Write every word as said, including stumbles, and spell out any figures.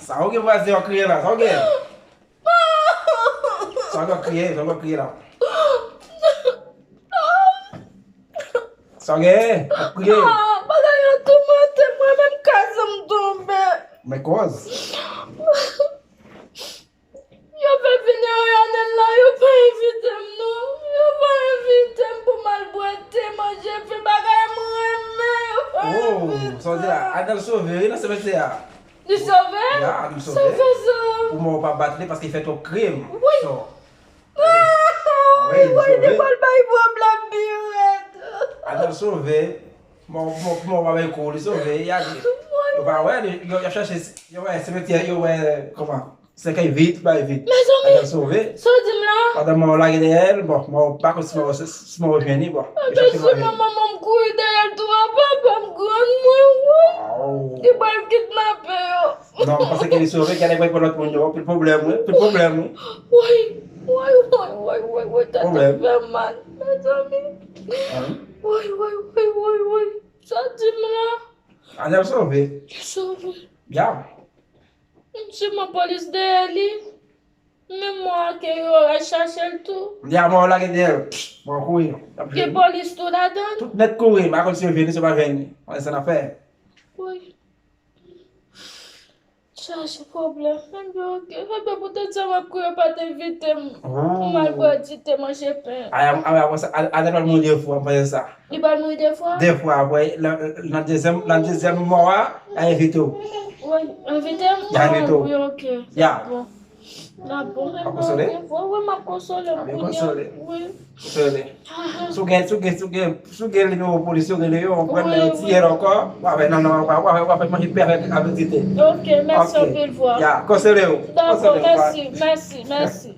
Sa w gen vwazen w ap kriye la? Sa w gen? Sa w gen w ap kriye? Sa w gen w ap kriye la? Sa w gen? W ap kriye? Ah, bagay yo toumante mwen, menm kazan m tonbe. Men kòz. Yo fè vini Arianel la, yo pa envite m non. Yo pa envite m pou m al bwè te, manje fen, bagay m renmen, yo pa envite m. Oh, sa w di la, Arianel sove wi nan simetyè a. Li sove? Ya, li sove. Sove sa. Pou mò w pa bat li paske li fè twòp krim. Wi. So, ah, wi, wi, wi, li sove. Li pral bay pwoblèm pi rèd. Arianel sove. Mò, mò, mò pa bay kou, li sove. Y a di, yo pa wè, yo, y ap chache, yo wè simetyè, yo wè, kòman? Sèkèy vid, bay vid. Mezanmi, Arianel sove. Sa w di m la? Pandan mò lage dèyè l, bon, mò pa konn si mò, si, si mò jwenn li, bon. Yo chache mò jwenn li. Manman m kouri dèyè l tou, a papa m grann mwen, wi. Li pral kidnape yo. Non, m panse ke li sove, gen nèg pral pran lòt moun yo, anpil pwoblèm, wi, anpil pwoblèm, wi. Woy, woy, woy, woy, woy, tèt ap fè mal, mezanmi. Woy, woy, woy, woy, woy. Sa w di m la? Arianel sove. Li sove. Ya. M siman polis dèyè li. Menm mò a ke yo al chache l tou. Ya, mò lage dèyè l. Mò kouri. Gen polis tou ladan l. Tout nèt kouri, m pa konn si yo jwenn li, si yo pa jwenn li. Mwen se nan fè. Woy. Chache pwoblèm. Ebyen, oke. Ebyen, poutèt sa, m ap kouri, yo pa t envite m. Pou m al bwè ti te, manje pen. Ay, ay, apre sa, al, al, al mouri de fwa, m panse sa. Li pral mouri de fwa? De fwa, apre, nan, nan dezyèm, nan dezyèm mò a, y a envite w. Wi, envite m? Y a envite w. Ah, wi, oke. Ya. Bon. N ap bon. W ap konsole? Wi, wi, m ap konsole m kounye a. Wi. Konsole. Si w gen, si w gen, si w gen, si w gen nimewo polis yo, rele yo, w konprann, lè yo tiye l ankò, w ap fè, non, non, w ap, w ap, w ap fè manje pen avèk, avèk ti te. Oke, mèsi anpil, vwa. Ya, konsole yo. Dakò, mèsi, mèsi, mèsi.